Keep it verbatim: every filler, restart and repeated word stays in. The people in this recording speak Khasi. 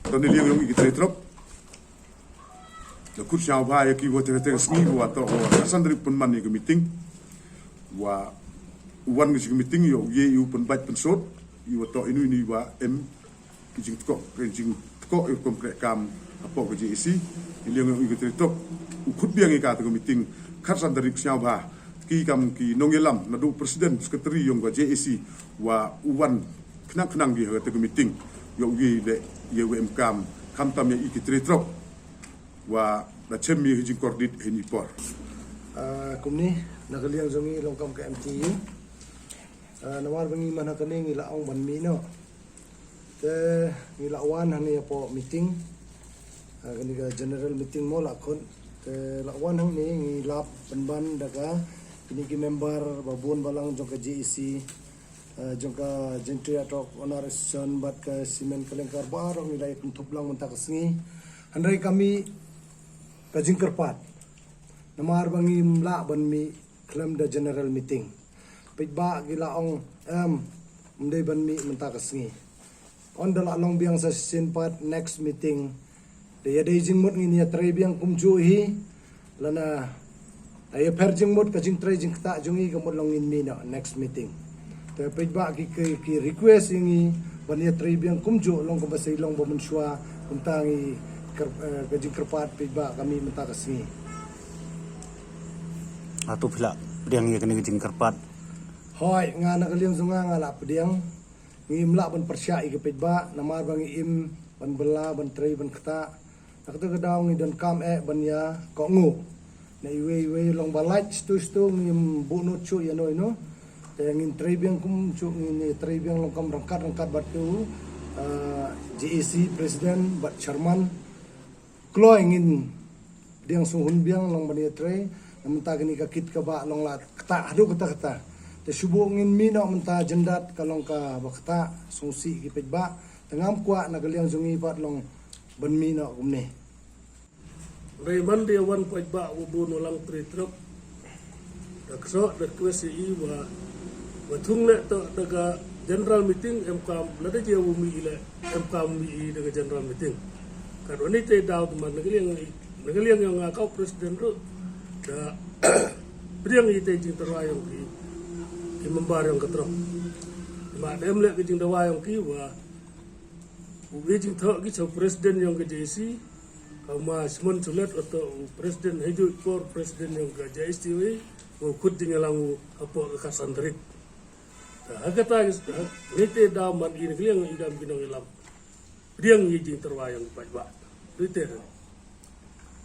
Tang na liang yong i ki trei truck. Da kut sngewbha ya ki wa te te sngi wa to wa ka sandri pun man ya ka meeting. Wa wan ki meeting yo ye yu pun bait pun sot. Yu wa to inu inu wa em ki jingtko ki jingtko i kum kre kam apok ka J A C. I liang yong i ki trei truck u kut biang i ka te ka meeting. Kat sandri sngewbha ki kam ki nongyalam na du president secretary yong ka J A C wa u wan khnang khnang gi ha te ka meeting. Yo ye le ye we em kam kam tam ya i ki trei truck. Wa da chem mi hi jingkordit hi ni por. Ah, kumni na ka liang jong i long kam ka M T U. Ah, namar ba ngi man ha ka ning i la ong ban mi no. Te ngi la wan ha ni apo meeting. Ah, ka ni ka general meeting mo la khun. Te la wan ha ni ngi lap ban ban da ka ni ki member ba bun balang jong ka J A C. Eh, jong ka Jentri Atok Honor Association bad ka Simen Kalengkar baroh ngi la ïa kynthup lang mynta ka sngi. Hynrei ka mih ka jingkyrpad. Namar ba ngim lah ban mih khlem da general meeting. Peit ba ki la ong em ym dei ban mih mynta ka sngi. Ynda la long biang sa shisien pat next meeting. Da ïa dei jingmut ngin ïa trei biang kumjuh hi. Lana da ïa pher jingmut ka jingtrei jingktah jong i ka mut long ngin mih na next meeting. Te peit ba ki ki, ki request ïa ngi ban ïa trei biang kumjuh long ka ba sei long ba mynshuwa kumta ngi ker, eh, ka jingkyrpad peit ba ka mih mynta ka sngi. Atu phi la pdiang ïa kane ka jingkyrpad. Hoi, nga na ka liang jong nga nga la pdiang. Ngi im lah ban pyrshah ïa ka peit ba namar ba ngi im ban bylla ban trei ban ktah. Na kata ka daw ngi donkam eh ban ïa kohnguh. Na iwei iwei long ba lait stu stu ngim buh nud shuh ïa no ïa no. Te ngin trei biang kumjuh ngin ïa trei biang long kam ryngkat ryngkat bad tu, eh, J A C president bad chairman. Kloi ngin pdiang sngewhun biang long ban ïa trei. Na mynta kane ka kit ka ba long la ktah haduh kata kata. Te shu buh ngin mih noh mynta jyndat ka long ka ba ktah sngewsih ki peit ba. Te ngam kwah na ka liang jong ngi pat long ban mih noh kumne. Rei man de wan peit ba u bun u lang trei truck. Da kso da request ïa i wa wa thung leh to da ka general meeting em kam lada je u mih i leh em kam mih i da ka general meeting. Kat wani te daw teman na ka liang na ka liang yong nga ka president ruh da pdiang i te jingtyrwa yong ki ki member yong ka truck. Ma dem leh ki jingtyrwa yong ki wa u i jingtyrwa ki sa president yong ka J A C. Ka ma Simon Sulet ato u president haju kor president yong ka J S T W. U khut jingïalang u hapoh ka Kasan Tarik. Ha kata ni te daw man i na ka liang i dam ki nongïalam. Pdiang i jingtyrwa yong paidbah. Ni te.